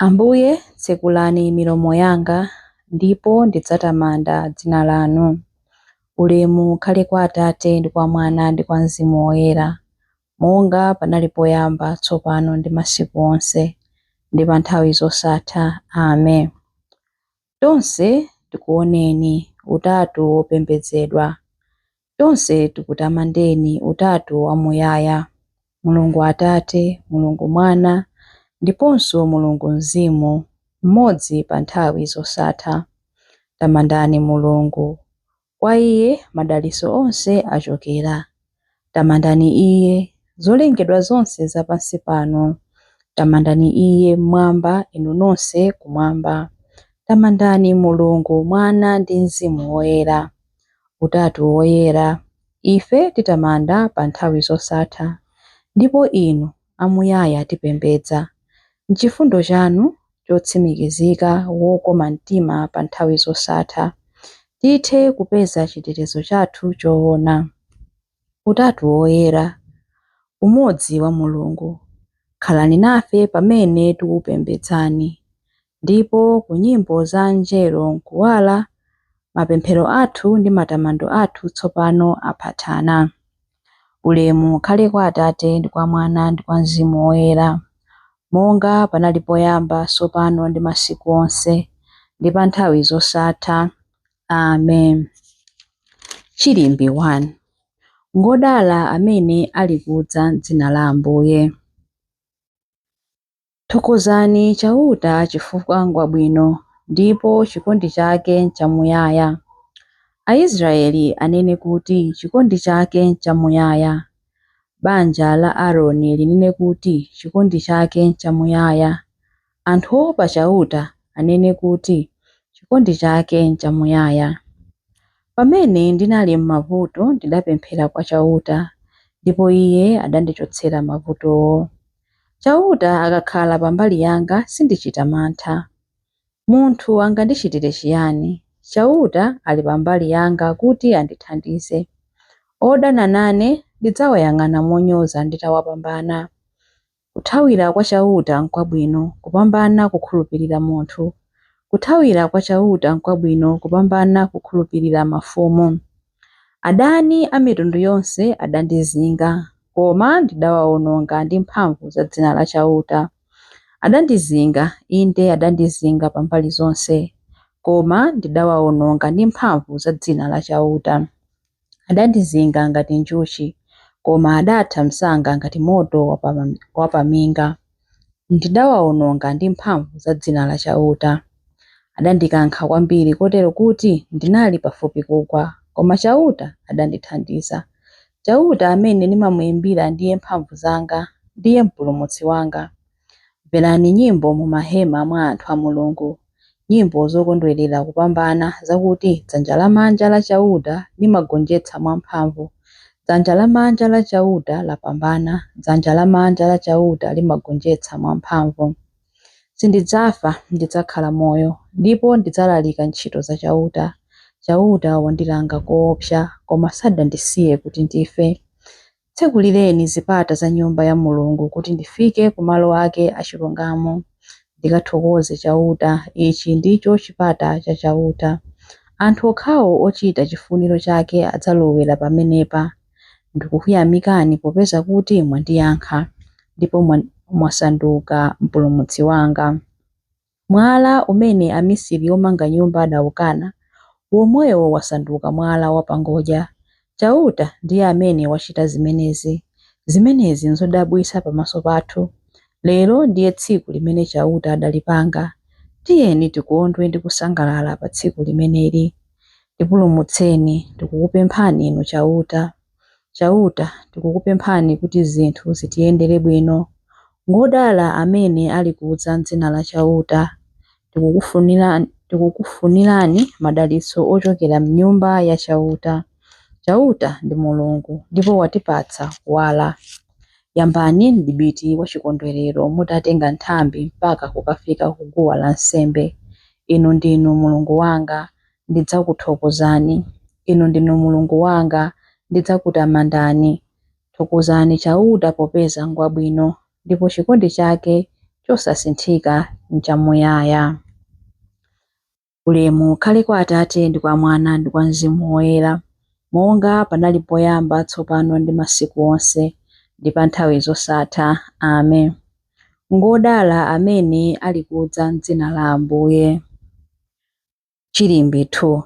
Ambuye, tsekulani milomo yanga, ndipo ndidzatamanda dzina lanu. Ulemu ukhale kwa Atate ndi kwa Mwana ndi kwa Mzimu Woyera, monga panali poyamba, tsopano ndi masiku onse, ndi pa nthawi zosatha. Amen. Tonse tikuoneni, Utatu wopembedzedwa. Tonse tikutamandeni, Utatu wamuyaya. Mulungu Atate, Mulungu Mwana, ndiponso Mulungu Mzimu, mmodzi pa nthawi zosatha. Tamandani Mulungu. Kwa Iye madalitso onse achokera. Tamandani Iye, zolengedwa zonse za pansi pano. Tamandani Iye mmwamba, inu nonse kumwamba. Tamandani Mulungu Mwana ndi Mzimu Woyera. Utatu Woyera, ife titamanda pa nthawi zosatha, ndipo Inu amuyaya tipembedza. M'chifundo chanu chotsimikizika wokoma mtima pa nthawi zosatha, tithe kupeza chitetezo chathu choona. Utatu Woyera, umodzi wa Mulungu, khalani nafe pamene tikupembedzani, ndipo ku nyimbo za angelo m'kuwala, mapemphero athu ndi matamando athu tsopano aphatana. Ulemu ukhale kwa Atate ndi kwa Mwana ndi kwa Mzimu Woyera, monga panali poyamba, tsopano ndi masiku onse, ndi pa nthawi zosatha. Amen. Chilimbi 1. Ngodala amene ali kudza m'dzina la Ambuye. Thokozani Chauta chifukwa ngwabwino, ndipo chikondi chake nchamuyaya. Aisraeli anene kuti, Chikondi chake nchamuyaya. Banja la Aaroni linene kuti, Chikondi chake nchamuyaya. Anthu oopa Chauta anene kuti, Chikondi chake nchamuyaya. Pamene ndinali m'mavuto ndidapemphera kwa Chauta, ndipo Iye adandichotsera mavutowo. Chauta akakhala pa mbali yanga sindichita mantha. Munthu angandichitire chiyani? Chauta ali pa mbali yanga kuti andithandize. Odana nane ndidzawayang'ana monyoza nditawapambana. Kuthawira kwa Chauta nkwabwino kupambana kukhulupirira munthu. Kuthawira kwa Chauta nkwabwino kupambana kukhulupirira mafumu. Adani a mitundu yonse adandizinga, koma ndidawaononga ndi mphamvu za dzina la Chauta. Adandizinga, inde adandizinga pa mbali zonse, koma ndidawaononga ndi mphamvu za dzina la Chauta. Adandizinga ngati njuchi, koma adatha msanga ngati moto wapaminga. Ndidawaononga ndi mphamvu za dzina la Chauta. Adandikankha kwambiri kotero kuti ndinali pafupi kugwa, koma Chauta adandithandiza. Chauta amene ndimamuimbira ndiye mphamvu zanga, ndiye mpulumutsi wanga. Mverani nyimbo mumahema mwa anthu a Mulungu, nyimbo zokondwerera kupambana zakuti dzanja lamanja la Chauta limagonjetsa mwamphamvu. Dzanja lamanja la Chauta lapambana, dzanja lamanja la Chauta limagonjetsa mwamphamvu. Sindidzafa, ndidzakhala moyo, ndipo ndidzalalika ntchito za Chauta. Chauta wandilanga koopsa, koma sadandisiye kuti ndife. Tsekulireni zipata za Nyumba ya Mulungu kuti ndifike ku malo ake achilungamo, ndikathokoze Chauta. Ichi ndicho chipata cha Chauta. Anthu okhawo ochita chifuniro chake adzalowera pamenepa. Ndikukuyamikani popeza kuti mwandiyankha, ndipo mwasanduka mpulumutsi wanga. Mwala umene amisiri omanga nyumba adaukana, womwewo wasanduka mwala wapangodya. Chauta ndiye amene wachita zimenezi. Zimenezi nzodabwitsa pamaso pathu. Lero ndiye tsiku limene Chauta adalipanga. Tiyeni tikondwe ndi kusangalala pa tsiku limeneli. Tipulumutseni, tikukupemphani Inu Chauta. Chauta, tikukupemphani kuti zinthu zitiyendere bwino. Ngodala amene ali kudza m'dzina la Chauta. Tikukufunirani madalitso ochokera m'nyumba ya Chauta. Chauta ndi Mulungu, ndipo watipatsa kuwala. Yambani mdipiti wachikondwerero mutatenga nthambi mpaka kukafika ku guwa lansembe. Inu ndinu Mulungu wanga, ndidzakuthokozani. Inu ndinu Mulungu wanga, ndidzakutamandani. Thokozani Chauta popeza ngwabwino, ndipo chikondi chake chosasinthika nchamuyaya. Ulemu ukhale kwa Atate ndi kwa Mwana ndi kwa Mzimu Woyera, monga panali poyamba, tsopano ndi masiku onse, ndi pa nthawi zosatha. Amen. Ngodala amene ali kudza m'dzina la Ambuye. Chilimbi 2.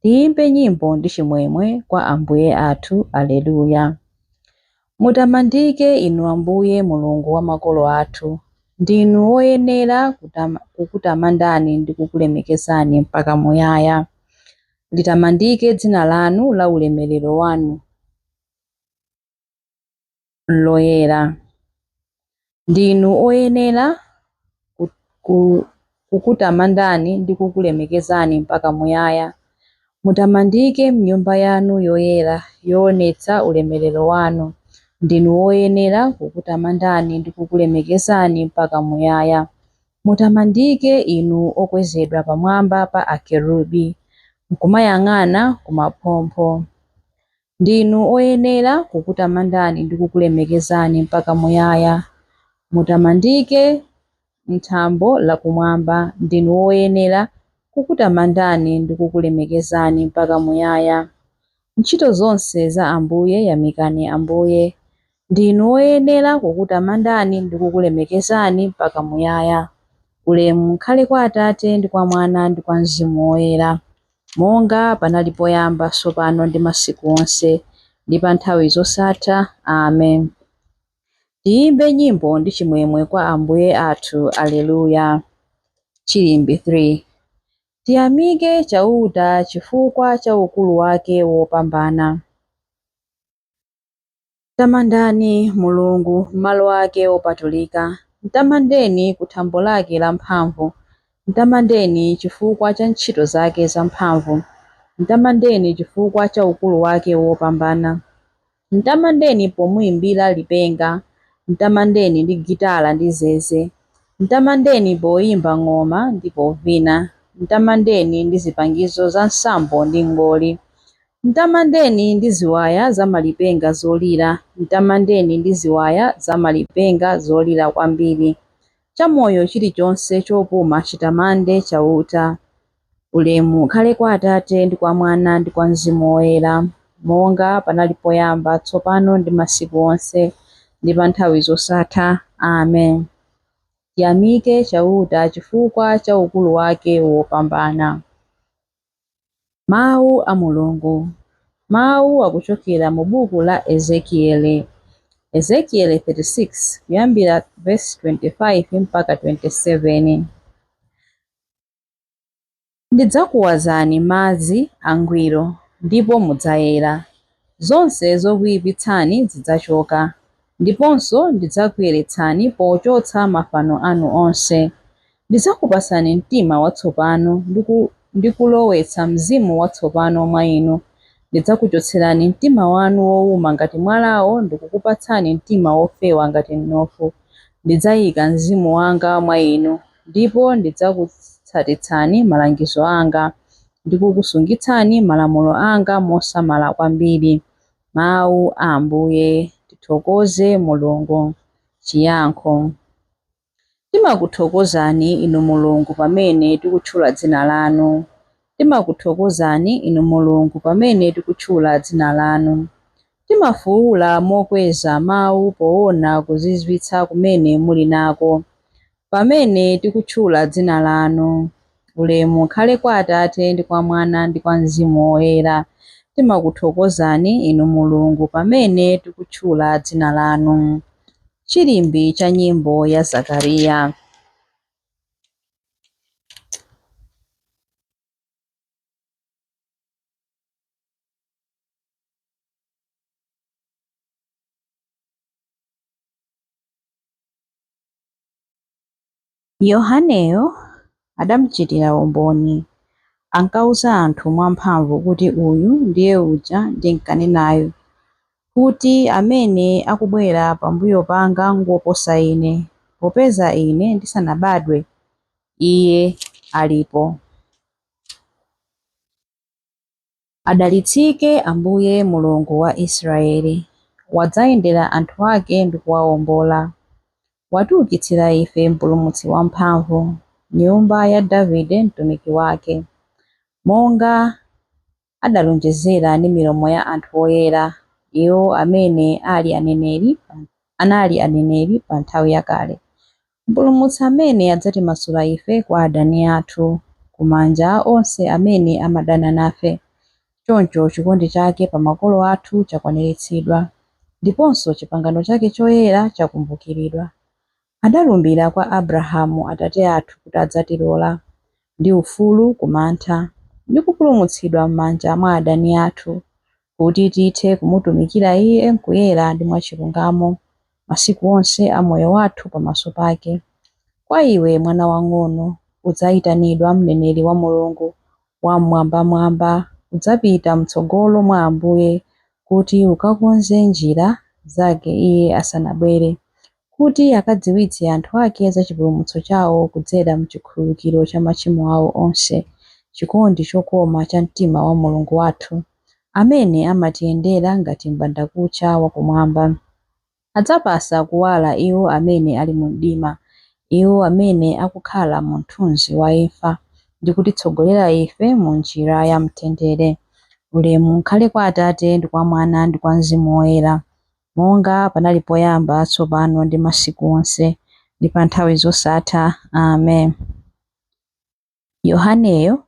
Tiyimbe nyimbo ndi chimwemwe kwa Ambuye athu. Aleluya. Mutamandike inu Ambuye Mulungu wa makolo athu. Ndinu woyenera kukutamandani ndi kukulemekezani mpaka muyaya. Litamandike dzina lanu la ulemerero wanu loyera. Ndinu oyenera kukutamandani ndi kukulemekezani mpaka muyaya. Mutamandike m'nyumba yanu yoyera yoonetsa ulemerero wanu. Ndinu woyenera kukutamandani ndi kukulemekezani mpaka muyaya. Mutamandike inu okwezedwa pamwamba pa akerubi, nkumayang'ana kumaphompho. Ndinu oyenera kukutamandani ndi kukulemekezani mpaka muyaya. Mutamandike m'thambo lakumwamba. Ndinu woyenera kukutamandani ndi kukulemekezani mpaka muyaya. Ntchito zonse za Ambuye yamikani Ambuye. Ndinu woyenera kukutamandani ndi kukulemekezani mpaka muyaya. Ulemu ukhale kwa Atate ndi kwa Mwana ndi kwa Mzimu Woyera, monga panali poyamba, tsopano ndi masiku onse, ndi pa nthawi zosatha. Amen. Tiyimbe nyimbo ndi chimwemwe kwa Ambuye athu. Aleluya. Chilimbi 3. Tiyamike Chauta chifukwa cha ukulu wake wopambana. Tamandani Mulungu m'malo ake opatulika. Mtamandeni ku thambo lake lamphamvu. Mtamandeni chifukwa cha ntchito zake zamphamvu. Mtamandeni chifukwa cha ukulu wake wopambana. Mtamandeni pomuimbira lipenga. Mtamandeni ndi gitala ndi zeze. Mtamandeni poyimba ng'oma ndi povina. Mtamandeni ndi zipangizo za nsambo ndi mngoli. Mtamandeni ndi ziwaya zamalipenga zolira. Mtamandeni ndi ziwaya zamalipenga zolira kwambiri. Chamoyo chilichonse chopuma chitamande Chauta. Ulemu ukhale kwa Atate ndi kwa Mwana ndi kwa Mzimu Woyera, monga panali poyamba, tsopano ndi masiku onse, ndi pa nthawi zosatha. Amen. Tiyamike Chauta chifukwa cha ukulu wake wopambana. Mawu a Mulungu. Mawu akuchokera mu buku la Ezekiele. Ezekiele 36 kuyambira verse 25 mpaka 27. Ndidzakuwazani madzi angwiro, ndipo mudzayera. Zonse zokuyipitsani zidzachoka, ndiponso ndidzakuyeretsani pochotsa mafano anu onse. Ndidzakupatsani mtima watsopano ndi kulowetsa mzimu watsopano mwa inu. Ndidzakuchotserani mtima wanu wowuma ngati mwalawo ndikukupatsani mtima wofewa ngati mnofu. Ndidzayika mzimu wanga mwa inu, ndipo ndidzakutsatitsani malangizo anga, ndi kukusungitsani malamulo anga mosamala kwambiri. Mawu a Ambuye. Tithokoze Mulungu. Chiyankho. Timakuthokozani Inu Mulungu pamene tikutchula dzina lanu. Timakuthokozani Inu Mulungu pamene tikutchula dzina lanu. Timafuwula mokweza mawu poona kuzizwitsa kumene muli nako, pamene tikutchula dzina lanu. Ulemu ukhale kwa Atate ndi kwa Mwana ndi kwa Mzimu Woyera. Timakuthokozani Inu Mulungu pamene tikutchula dzina lanu. Chilimbi cha nyimbo ya Zakariya. Yohaneyo adamuchitira umboni. Ankauza anthu mwamphamvu kuti uyu ndiye uja ndinkanenayu, kuti amene akubwera pambuyo panga ngoposa ine, popeza ine ndisanabadwe iye alipo. Adalitsike Ambuye Mulungu wa Israeli, wadzayendera anthu ake ndi kuwawombola. Watiukitsira ife Mpulumutsi wamphamvu, m'nyumba ya Davide mtumiki wake, monga adalonjezera ndi milomo ya anthu oyera, iwo amene anali aneneri pa nthawi yakale. Mpulumutsi amene adzatimasula ife kwa adani athu, ku manja a onse amene amadana nafe. Choncho chikondi chake pa makolo athu chakwaniritsidwa, ndiponso chipangano chake choyera chakumbukiridwa. Adalumbira kwa Abrahamu atate athu kuti adzatilola ndi ufulu ku mantha, ndi kupulumutsidwa m'manja mwa adani athu, kuti tithe kumutumikira Iye m'kuyera ndi mwachilungamo masiku onse a moyo wathu pamaso pake. Kwa iwe mwana wang'ono, udzayitanidwa mneneri wa Mulungu Wam'mwambamwamba, udzapita m'tsogolo mwa Ambuye kuti ukakonze njira zake Iye asanabwere, kuti akadziwitse anthu ake za chipulumutso chawo kudzera m'chikhululukiro cha machimo awo onse, chikondi chokoma cha mtima wa Mulungu wathu, amene amatiyendera ngati m'bandakucha wakumwamba. Adzapatsa kuwala iwo amene ali mu mdima, iwo amene akukhala mu mthunzi wa imfa, ndi kutitsogolera ife mu njira ya mtendere. Ulemu ukhale kwa Atate ndi kwa Mwana ndi kwa Mzimu Woyera, monga panali poyamba, tsopano ndi masiku onse, ndi pa nthawi zosatha. Amen. Yohaneyo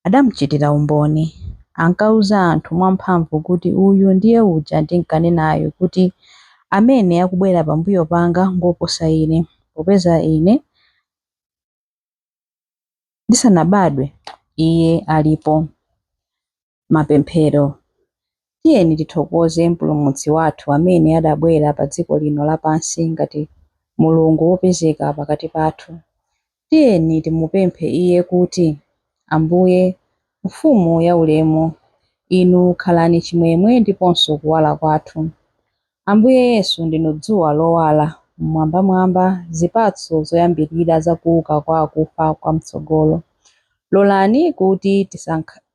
adamuchitira umboni. Ankauza anthu mwamphamvu kuti, Uyu ndiye uja ndinkanenayu kuti, amene akubwera pambuyo panga ngoposa ine, popeza ine ndisanabadwe iye alipo. Mapemphero. Tiyeni tithokoze Mpulumutsi wathu amene adabwera pa dziko lino lapansi ngati Mulungu wopezeka pakati pathu. Tiyeni timupemphe Iye kuti, Ambuye, Mfumu yaulemu, Inu khalani chimwemwe ndiponso kuwala kwathu. Ambuye Yesu ndinu dzuwa lowala m'mwambamwamba, zipatso zoyambirira za kuuka kwa akufa kwa mtsogolo. Lolani kuti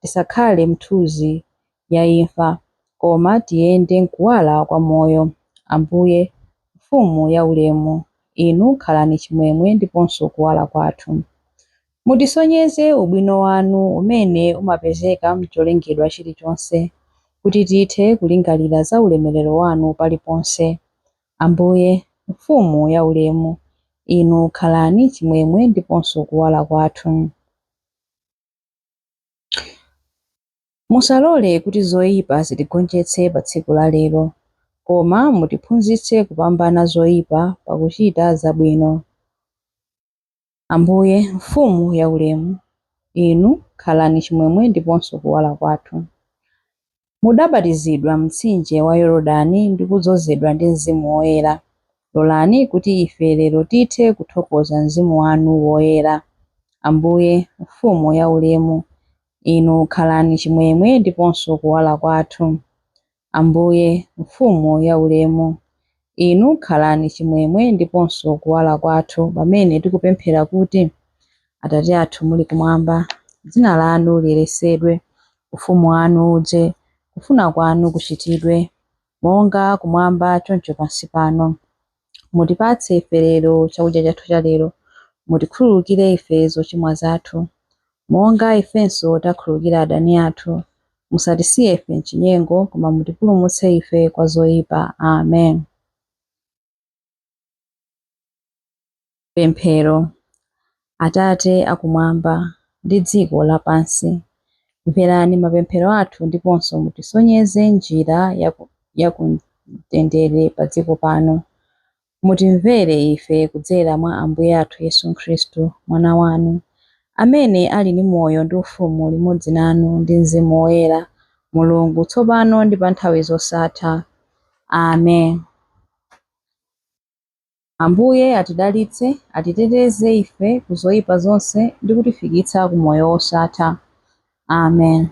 tisakhale m'mthunzi ya imfa, koma tiyende m'kuwala kwa moyo. Ambuye, Mfumu yaulemu, Inu khalani chimwemwe ndiponso kuwala kwathu. Mutisonyeze ubwino wanu umene umapezeka m'cholengedwa chilichonse, kuti tithe kulingalira za ulemerero wanu paliponse. Ambuye, Mfumu yaulemu, Inu khalani chimwemwe ndiponso kuwala kwathu. Musalole kuti zoyipa zitigonjetse pa tsiku la lero, koma mutiphunzitse kupambana zoyipa pakuchita zabwino. Ambuye, Mfumu yaulemu, Inu khalani chimwemwe ndiponso kuwala kwathu. Mudabatizidwa m'mtsinje wa Yorodani ndi kudzozedwa ndi Mzimu Woyera. Lolani kuti ife lero tithe kuthokoza Mzimu wanu Woyera. Ambuye, Mfumu yaulemu, Inu khalani chimwemwe ndiponso kuwala kwathu. Ambuye, Mfumu yaulemu, Inu khalani chimwemwe ndiponso kuwala kwathu pamene tikupemphera kuti, Atate athu muli kumwamba, dzina lanu liyeretsedwe, ufumu wanu udze, kufuna kwanu kuchitidwe, monga kumwamba choncho pansi pano. Mutipatse ife lero chakudya chathu cha lero. Mutikhululukire ife zochimwa zathu, monga ifenso takhululukira adani athu. Musatisiye ife m'chinyengo, koma mutipulumutse ife kwa zoyipa. Amen. Pemphero. Atate akumwamba ndi dziko lapansi, mverani mapemphero athu ndiponso mutisonyeze njira ya kumtendere pa dziko pano. Mutimvere ife kudzera mwa Ambuye athu Yesu Khristu, Mwana wanu, amene ali ndi moyo ndi ufumu limodzi nanu ndi Mzimu Woyera, Mulungu, tsopano ndi pa nthawi zosatha. Amen. Ambuye atidalitse, atiteteze ife ku zoyipa zonse ndi kutifikitsa ku moyo wosatha. Amen.